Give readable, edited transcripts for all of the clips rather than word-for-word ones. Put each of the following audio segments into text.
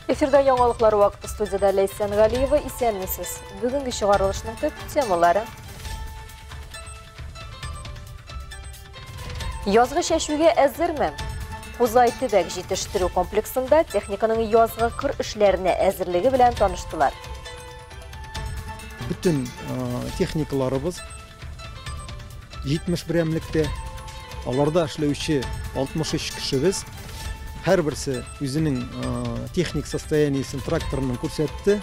Эфирда яңалыклар вакыты, студияда Ләйсән Галиева. Исәнмесез. Бүгенге чыгарылышның төп темалары. Язгы чәчүгә әзерме? Кузай төбәк җитештерү комплексында техниканың язгы кыр эшләренә әзерлеге белән таныштылар. Бөтен техникаларыбыз 70 берәмлектә, аларда эшләүче 63 кешебез һәрберсе үзенең техник состояниесен тракторының күрсәтте.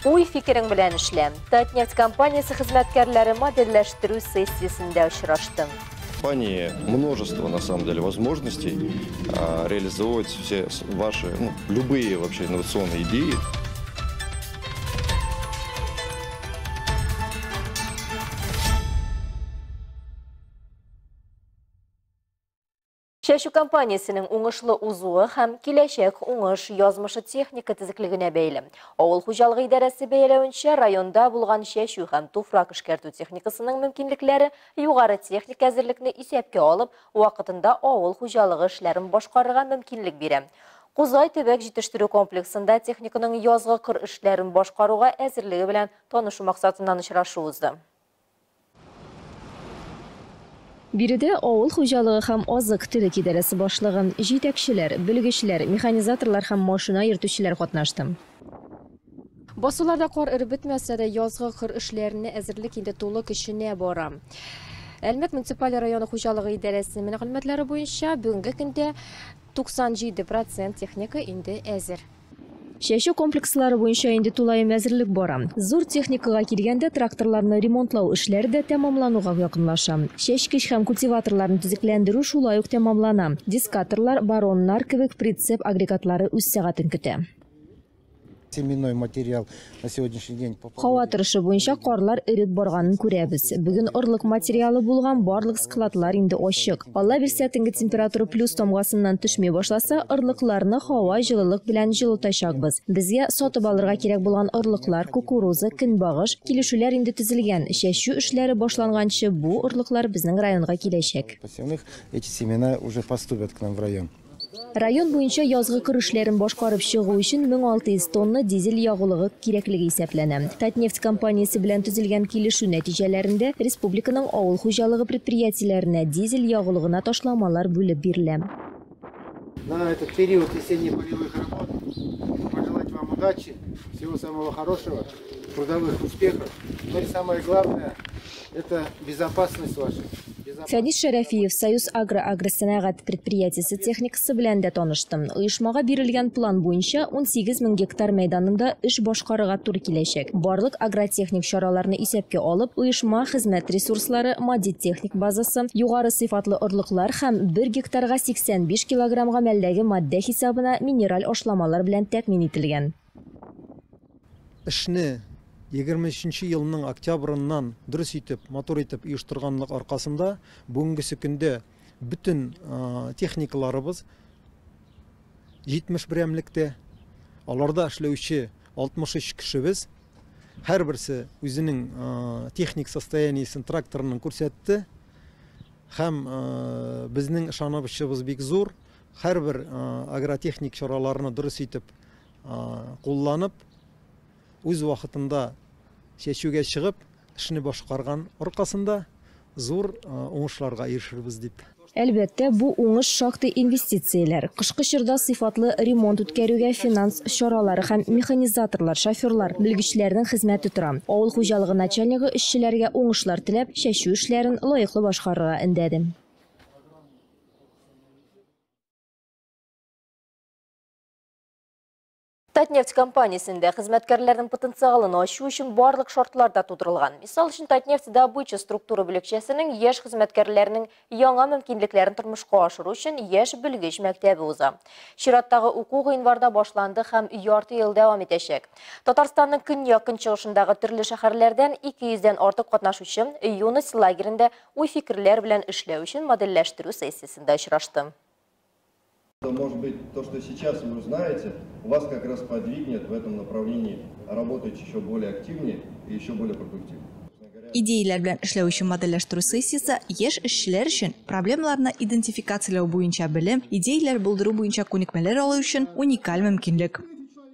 Уй фикерең белән эшлә. Татнефть компаниясе хезмәткәрләре модельләштерү сессиясендә очрашты. Компании множество, на самом деле, возможностей реализовывать все ваши, ну, любые вообще инновационные идеи. Чәчү компаниясенең уңышлы узуы һәм киләчәк уңыш язмышы техника төзеклегенә бәйле. Авыл хуҗалыгы идарәсе бәяләвенчә, районда булган чәчү һәм туфрак эшкәртү техникасының мөмкинлекләре югары техник әзерлекне исәпкә алып, вакытында авыл хуҗалыгы эшләрен башкарырга мөмкинлек бирә. Кузай төбәк җитештерү комплексында техниканың язгы кыр эшләрен башкаруга әзерлеге белән танышу максатыннан очрашу узды. Биредә авыл хуҗалыгы һәм азык-төлек идарәсе башлыгы, җитәкчеләр, белгечләр, механизаторлар һәм машина йөртүчеләр катнашты. Басуларда кар эреп бетмәсә дә, язгы кыр эшләренә әзерлек инде тулы көченә бара. Әлмәт муниципаль районы хуҗалыгы идарәсе мәгълүматлары буенча, бүгенге көндә 97% техника инде әзер. Чәчү комплекслары буенча инде тулаем әзерлек бара. Зур техникага килгәндә, тракторларны ремонтлау эшләре дә тәмамлануга якынлаша. Чәчкеч һәм культиваторларны төзекләндерү шулай ук тәмамлана. Дискаторлар, бароннар кебек прицеп агрегатлары үз сәгатен көтә. Семенной материал на сегодняшний день по Һава торышы буенча карлар эреп барганын күрәбез. Бүген орлык материалы булган барлык складлар инде ачык. Алла бирсә, төнге температура плюс тамгасыннан төшми башласа, орлыкларны һава җылылык белән җылытачакбыз. Безгә сатып алырга кирәк булган орлыклар, кукуруза, көнбагыш, килешүләр инде төзелгән. Чәчү эшләре башланганчы бу орлыклар безнең районга киләчәк. Посевных эти семена уже поступят к нам в район. Район буенча язгы кыр эшләрен башкарып чыгу өчен 1600 тонна дизель ягулыгы кирәклеге исәпләнә. Татнефть компаниясе белән төзелгән килешү нәтиҗәләрендә республиканың авыл хуҗалыгы предприятиеләренә дизель ягулыгына ташламалар бүлеп бирелә. На этот период весенних полевых работ пожелать вам удачи, всего самого хорошего, трудовых успехов. Но и самое главное – это безопасность ваша. Фәнис Шәрәфиев Союз Агро агросәнәгать предприятиесе техникасы белән дә танышты. Оешмага бирелгән план буенча 18 мең гектар мәйданында эш башкарырга туры киләчәк. Барлык агротехник чараларны исәпкә алып, оешма хезмәт ресурслары, матди-техник базасы, югары сыйфатлы орлыклар һәм 1 гектарга 85 килограмм гамәлдәге матдә хисабына минераль ашламалар белән тәэмин ителгән. Эшне 23 елның октябрыннан дөрес итеп, матур итеп оештырганлык аркасында бүгенгесе көндә бөтен техникаларыбыз 70 берәмлектә, аларда эшләүче 63 кешебез һәрберсе үзенең техник состояниесен тракторының күрсәтте һәм безнең ышанычыбыз бик зур. Һәрбер агротехник чараларны дөрес итеп кулланып, үз вакытында чәчүгә чыгып, эшне башкарган аркасында зур уңышларга ирешербез дип. Әлбәттә, бу уңыш шактый инвестицияләр. Кышкы чорда сыйфатлы ремонт үткәрүгә финанс чаралары һәм механизаторлар, шоферлар, белгечләрнең хезмәте тора. Авыл хуҗалыгы начальнигы эшчеләргә уңышлар теләп, чәчү эшләрен лаеклы башкарырга өндәде. Татнефть компаниясендә хезмәткәрләрнең потенциалын ачу өчен барлык шартлар да тудырылган. Мисал өчен, Татнефть добыча структура бүлекчәсенең яшь хезмәткәрләренең яңа мөмкинлекләрен тормышка ашыру өчен яшь белгеч мәктәбе уза. Чираттагы уку гыйнварда башланды һәм ярты ел дәвам итәчәк. Татарстанның көньяк-көнчыгышындагы төрле шәһәрләрдән 200дән артык катнашучы Юность лагерендә уй-фикерләр белән эшләү өчен модельләштерү сессиясендә очрашты. Может быть, то, что сейчас вы узнаете, вас как раз подвигнет в этом направлении работать еще более активнее и еще более продуктивно. Идеяләр белән эшләү өчен модельләштерү сессиясе яшь эшчеләр өчен проблемаларны идентификацияләү буенча белем, идеяләр булдыру буенча күнекмәләр алу өчен уникаль мөмкинлек.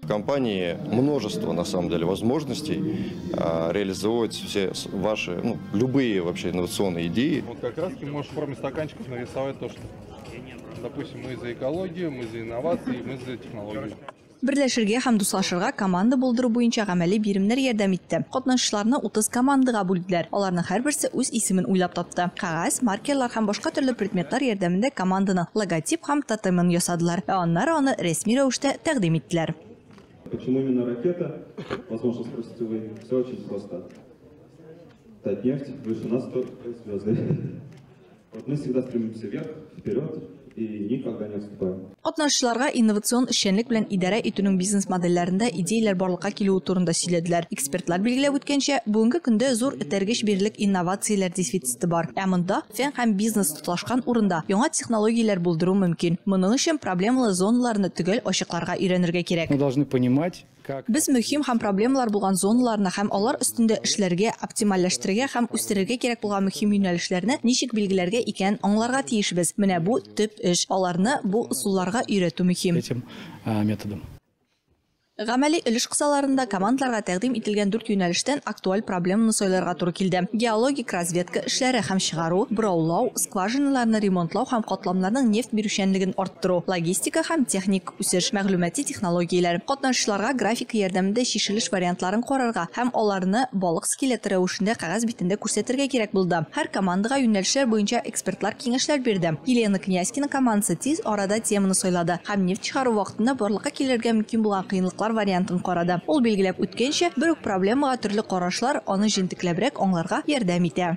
В компании множество, на самом деле, возможностей реализовывать все ваши, ну, любые вообще инновационные идеи. Вот как раз ты можешь в форме стаканчиков нарисовать то, что, допустим, мы за экологию, мы за инновации, мы за технологию. Берләшергә һәм дуслашырга команда булдыру буенча гамәли биремнәр ярдәм итте. Катнашучыларны 30 командага бүлделәр. Аларның һәрберсе үз исемен уйлап тапты. Кәгазь, маркерлар һәм башка төрле предметлар ярдәмендә команданың логотип һәм тотемын ясадылар. Ә аннары аны рәсми рәвештә тәкъдим иттеләр. Почему именно ракета? Возможно, спросите вы. Все очень просто. Татнефть выше нас только звезды. Вот мы всегда стремимся вверх, вперед и никогда не отступаем. Катнашучыларга инновацион эшчәнлек белән идарә итүнең бизнес модельләрендә идеяләр барлыкка килүе турында сөйләделәр. Экспертлар билгеләп үткәнчә, бүгенге көндә зур этәргеч бирерлек инновацияләр дефициты бар. Ә монда фән һәм бизнес тоташкан урында яңа технологияләр булдыру мөмкин. Моның өчен проблемалы зоналарны төгәл ачыкларга өйрәнергә кирәк. Мы должны понимать, как Без мөһим һәм проблемалар булган зоналарны һәм алар өстендә эшләргә, оптимальләштерергә һәм үстерергә кирәк булган мөһим юнәлешләрне ничек билгеләргә икәнен аңларга тиешбез. Менә бу төп эш. Аларны бу ысулларга өйрәтү мөһим. Этим методом. Гамәли өлеш кысаларында командаларга тәкъдим ителгән 4 юнәлештән актуаль проблеманы сайларга туры килде. Геологик разведка эшләре һәм чыгару, бораулау, скважиналарны ремонтлау һәм катламнарның нефть бирүчәнлеген арттыру, логистика һәм техник үсеш, мәгълүмати технологияләр. Катнашучыларга графика ярдәмендә чишелеш вариантларын карарга һәм аларны балык скелеты рәвешендә кәгазь битендә күрсәтергә кирәк булды. Һәр командага юнәлешләр буенча экспертлар киңәшләр бирде. Елена Князькина командасы тиз арада теманы сайлады һәм нефть чыгару вакытында барлыкка килергә мөмкин булган кыенлыклар вариантын карады. Ул билгеләп үткәнчә, бер үк проблемага төрле карашлар аны җентекләбрәк аңларга ярдәм итә.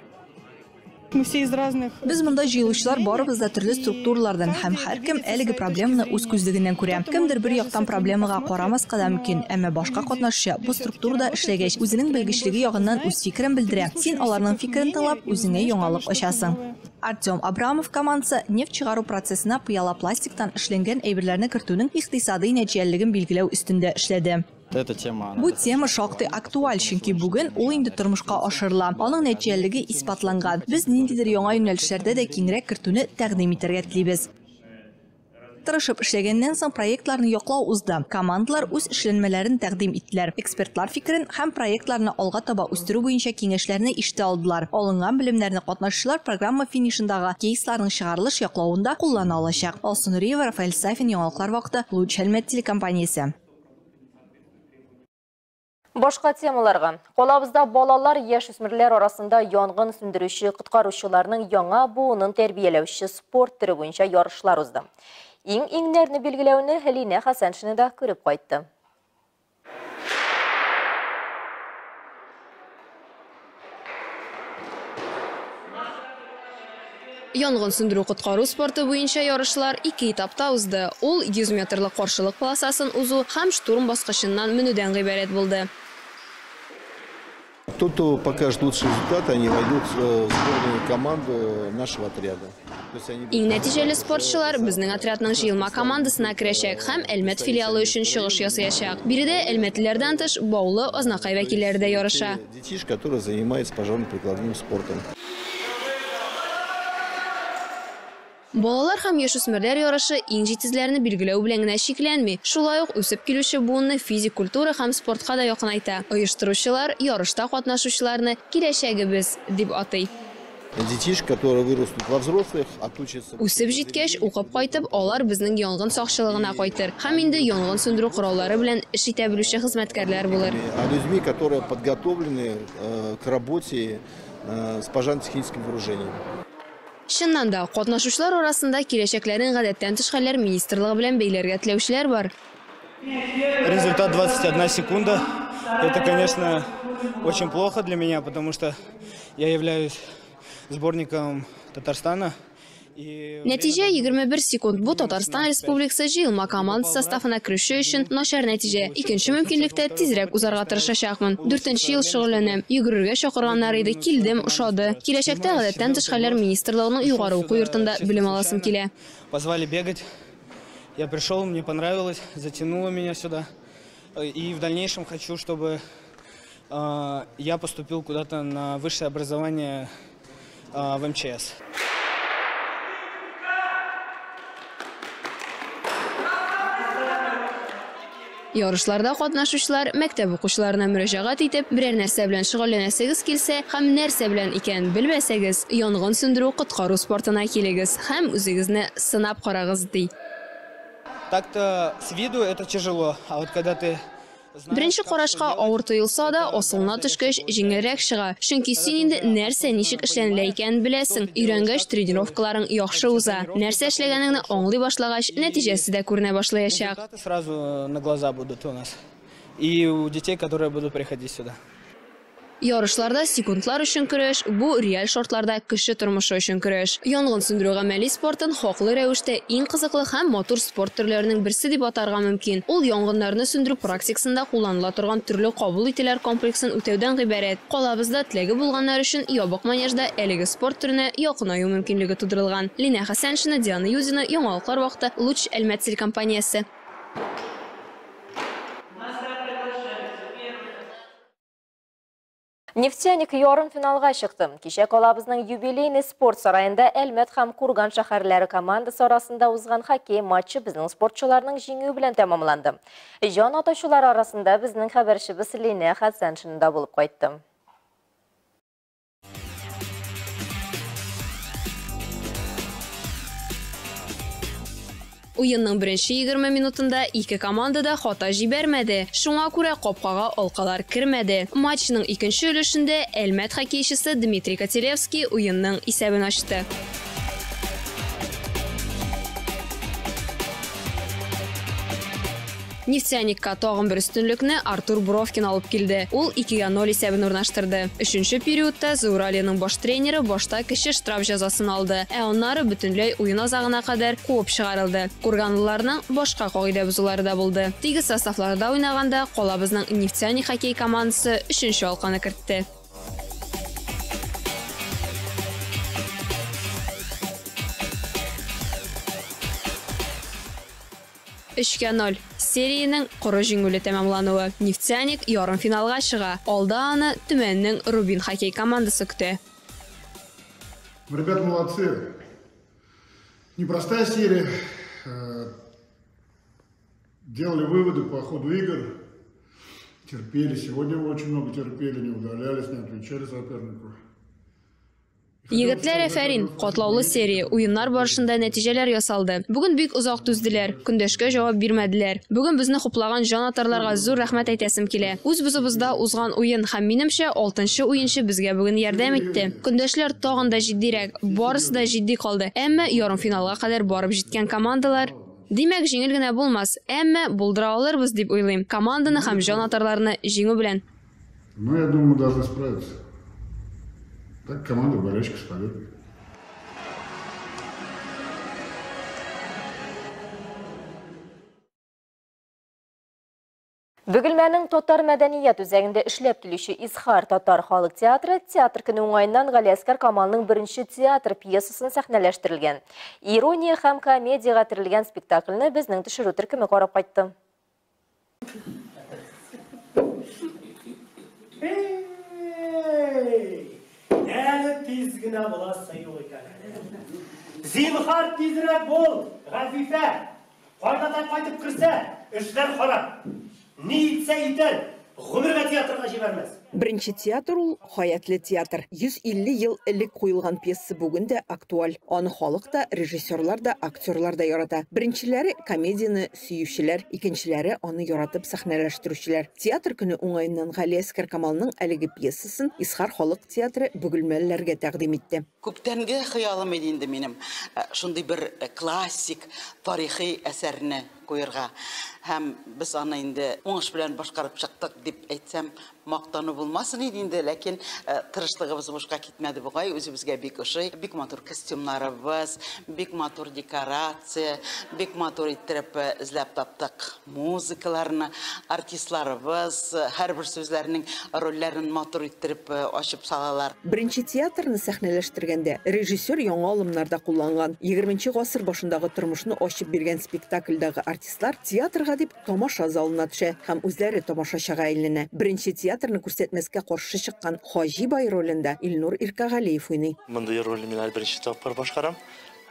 Мы все из разных Без монда җыелучылар барыбыз да төрле структуралардан һәм һәркем әлеге проблеманы үз күзлегеннән күрә. Кемдер бер яктан проблемага карамаска да мөмкин, әмма башка катнашучы бу структурада эшләгәч, үзенең белгечлеге ягыннан үз фикерен белдерә. Син аларның фикерен тыңлап, үзеңә яңалык ачасың. Артем Абрамов командасы нефть чыгару процессына пыяла пластиктан эшләнгән әйберләрне кертүнең икътисадый нәтиҗәлелеген билгеләү өстендә эшләде. Эта тема, она Бу тема шактый актуаль, чөнки бүген ул инде тормышка ашырыла. Аның нәтиҗәлелеге исбатланган. Без ниндидер яңа юнәлешләрдә дә киңрәк кертүне тәкъдим итәргә телибез. Тырышып эшләгәннән соң проектларны яклау узды. Командалар үз эшләнмәләрен тәкъдим иттеләр. Экспертлар фикерен һәм проектларны алга таба үстерү буенча киңәшләрне ишетә алдылар. Алынган белемнәрне катнашучылар программа финишындагы кейсларның чыгарылыш яклавында куллана алачак. Алсу Нуриева, Рафаэль Сафин, Яңалыклар вакыты, Луч Әлмәт телекомпаниясе. Башка темаларга. Калабызда балалар, яшүсмерләр арасында янгын сүндерүче коткаручыларның яңа буынын тәрбияләүче спорт төре буенча ярышлар узды. Иң-иңнәрне билгеләүне Хәлинә Хәсәншина да күреп кайтты. Янгын сүндерү коткару спорты буенча ярышлар ике этапта узды. Ул 100 метрлык каршылык полосасын узу һәм штурм баскычыннан менүдән гыйбарәт булды. Тот, кто покажет лучший результат, они войдут в сборную команду нашего отряда. Иң нәтиҗәле спортчылар безнең отрядның җыелма командасына керәчәк һәм Әлмәт филиалы өчен чыгыш ясаячак. Биредә әлмәтлеләрдән тыш Баулы, Азнакай вәкилләре дә ярыша. Детишек, которые занимаются пожарно-прикладным спортом. Балалар һәм яшүсмерләр ярышы иң җитезләрне билгеләү белән генә чикләнми. Шулай ук үсеп килүче буынны физик культура һәм спортка да якынайта. Оештыручылар ярышта катнашучыларны киләчәгебез дип атый. Детишек, которые вырастут во взрослых, отучатся. Үсеп җиткәч, укып кайтып, алар безнең янгын сакчылыгына кайтыр һәм инде янгын сүндерү кораллары белән эш итә белүче хезмәткәрләр булыр. А людьми, которые подготовлены к работе с пожарно-техническим вооружением. Чыннан да, катнашучылар арасында киләчәкләрен гадәттән тыш хәлләр министрлыгы белән бәйләргә теләүчеләр бар. Результат 21 секунда. Это, конечно, очень плохо для меня, потому что я являюсь сборником Татарстана. Нәтиҗә 21 секунд. Бу Татарстан Республикасы җыелма командасы составына керүче өчен начар нәтиҗә. Икенче мөмкинлектә тизрәк узарга тырышачакмын. Дүртенче ел шөгыльләнәм. Йөгерергә чакырганнар иде, килдем, ошады. Киләчәктә гадәттән тыш хәлләр министрлыгының югары уку йортында белем аласым килә. Позвали бегать. Я пришел, мне понравилось, затянуло меня сюда. И в дальнейшем хочу, чтобы я поступил куда-то на высшее образование в МЧС. Ярышларда катнашучылар мәктәп укучыларына мөрәҗәгать итеп, берәр нәрсә белән шөгыльләнәсегез килсә һәм нәрсә белән икәнен белмәсәгез, янгын сүндерү коткару спортына килегез һәм үзегезне сынап карагыз, ди. Так-то с виду это тяжело, а вот когда ты Беренче карашка авыр тоелса да, асылына төшкәч, җиңелрәк чыга. Чөнки син инде нәрсә ничек эшләнелә икәнен беләсең. Өйрәнгәч, тренировкаларың яхшы уза. Нәрсә эшләгәнеңне аңлый башлагач, нәтиҗәсе дә күренә башлаячак. Сразу на глаза будут у нас. И у детей, которые будут приходить сюда. Ярышларда секундлар өчен көрәш, бу реаль шартларда кеше тормышы өчен көрәш. Янгын сүндерү гамәли спортын хаклы рәвештә иң кызыклы һәм матур спорт төрләренең берсе дип атарга мөмкин. Ул янгыннарны сүндерү практикасында кулланыла торган төрле кабул ителәр комплексын үтәүдән гыйбарәт. Калабызда теләге булганнар өчен ябык манежда әлеге спорт төренә якынаю мөмкинлеге тудырылган. Лина Хәсәншина, Диана Юзина, Яңалыклар вакыты, Луч Әлмәт телекомпаниясе. Нефтяник ярымфиналга чыкты. Кичә калабызның юбилейный спорт сараенда Әлмәт һәм Курган шәһәрләре командасы арасында узган хоккей матчы безнең спортчыларның җиңүе белән тәмамланды. Җан атучылар арасында безнең хәбәрчебез Лина Хәсәншина да булып кайтты. Уенның беренче 20 минутында ике команда да хата җибәрмәде. Шуңа күрә капкага алкалар кермәде. Матчның икенче өлешендә Әлмәт хоккейчысы Дмитрий Котелевский уенның исәбен ачты. Нефтяникка тагын бер өстенлекне Артур Бровкин алып килде. Ул 2-0 исәбен урнаштырды. Өченче периодта Зауральеның баш тренеры башта кече штраф җәзасын алды, ә аннары бөтенләй уен азагына кадәр куып чыгарылды. Курганлыларның башка кагыйдә бозулары да булды. Тигез составларда уйнаганда калабызның Нефтяник хоккей командасы өченче алканы кертте. Өчкә 0. Сериянең коры җиңүле тәмамлануы. Нефтяник ярымфиналга чыга. Алда аны Төмәннең Рубин хоккей командасы көтә. Ребята молодцы. Непростая серия. Делали выводы по ходу игр. Терпели. Сегодня очень много терпели, не удалялись, не отвечали сопернику. Егетләр әфәрин, катлаулы серия, уеннар барышында нәтиҗәләр ясалды. Бүген бик озак түзделәр, көндәшкә җавап бирмәделәр. Бүген безне хуплаган җанатарларга зур рәхмәт әйтәсем килә. Үз бозыбызда узган уен һәм минемчә 6нчы уенчы безгә бүген ярдәм итте. Көндәшләр тагын да җитдирәк, барысы да җитди калды. Әмма ярымфиналга кадәр барып җиткән командалар, димәк, җиңел генә булмас, әмма булдыра алырбыз дип уйлыйм. Команданы һәм җанатарларны җиңү белән. Ну, я думаю, должны справиться. Так команда болельщиков с победой. Бөгелмәнең татар мәдәният үзәгендә эшләп килүче Изһар татар халык театры театр көне уңаеннан Галиәсгар Камалның беренче театр пьесасын сәхнәләштерелгән. Ирония һәм комедиягә терелгән спектакльне безнең төшерү төркеме карап кайтты. Әле тиз генә буласы юк икән әле. Зинһар тизрәк бул, Гафифә. Кайнатай кайтып керсә, эшләр харап. Ни итсә итәр, гомергә театрга җибәрмәс. Беренче театр ул хаятлы театр. 150 ел элек куелган пьеса бүген дә актуаль. Аны халык та, режиссерлар да, актерлар да ярата. Беренчеләре комедияне сөючеләр, икенчеләре аны яратып сәхнәләштерүчеләр. Театр көне уңаеннан Галиәсгар Камалның әлеге пьесасын Изһар халык театры бөгелмәлеләргә тәкъдим итте. Күптәнге хыялым иде инде минем шундый бер классик тарихи әсәрне куярга. Һәм без аны инде уңыш белән башкарып чыктык дип әйтсәм, мактану булмасын иде инде, ләкин тырышлыгыбыз бушка китмәде бугай, үзебезгә бик ошый. Бик матур костюмнарыбыз, бик матур декорация, бик матур иттереп эзләп таптык музыкаларны, артистларыбыз һәрбер сүзләрнең рольләрен матур иттереп ачып салалар. Беренче театрны сәхнәләштергәндә режиссер яңа алымнарда кулланган. 20 гасыр башындагы тормышны ачып биргән спектакльдагы Артистлар театрга дип тамаша залына төшә һәм үзләре тамашачыга әйләнә. Беренче театрны күрсәтмәскә каршы чыккан Хаҗи бай ролендә Илнур Иркагалиев уйный. Мондый рольне мин әле беренче тапкыр башкарам.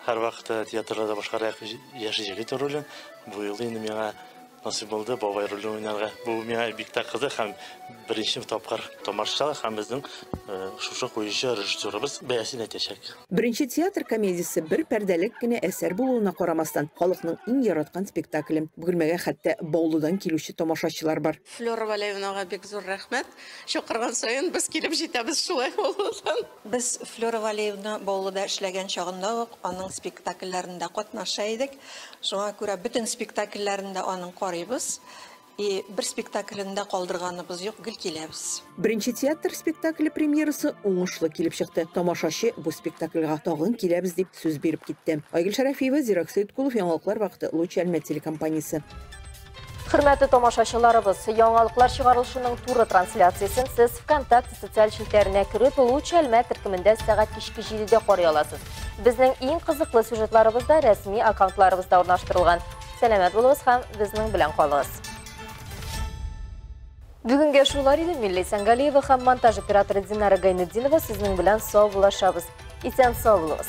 Һәрвакыт театрда башкара яшь җегет ролен. Бу юлы инде миңа насыйп булды бабай ролен уйнарга. Бу миңа бик тә кызык һәм беренче тапкыр тамашачылар һәм безнең шушы куючы режиссерыбыз бәясен әйтәчәк. Беренче театр комедиясе бер пәрдәлек кенә әсәр булуына карамастан, халыкның иң яраткан спектакле. Бөгелмәгә хәтта Баулыдан килүче тамашачылар бар. Флера Валеевнага бик зур рәхмәт. Чакырган саен без килеп җитәбез шулай Баулыдан. Без Флера Валеевна Баулыда эшләгән чагында ук аның спектакльләрендә катнаша идек. Шуңа күрә бөтен спектакльләрендә аның карыйбыз. И бер спектаклендә калдырганыбыз юк, гел киләбез. Беренче театр спектакле премьерасы уңышлы килеп чыкты. Тамашачы бу спектакльгә тагын киләбез дип сүз биреп китте. Айгөл Шәрәфиева, Зирак Сәйткулов, Яңалыклар вакыты, Луч Әлмәт телекомпаниясе. Хөрмәтле тамашачыларыбыз, яңалыклар чыгарылышының туры трансляциясен сез ВКонтакте социаль челтәренә кереп, Луч Әлмәт төркемендә сәгать кичке 7дә карый аласыз. Безнең иң кызыклы сюжетларыбыз да рәсми аккаунтларыбызда урнаштырылган. Сәламәт булыгыз һәм безнең белән калыгыз. Бүгенгә шулар иде. Милли Сәнгалиева һәм монтаж операторы Динара Гайнетдинова сезнең белән саубуллашабыз. Исән сау булыгыз.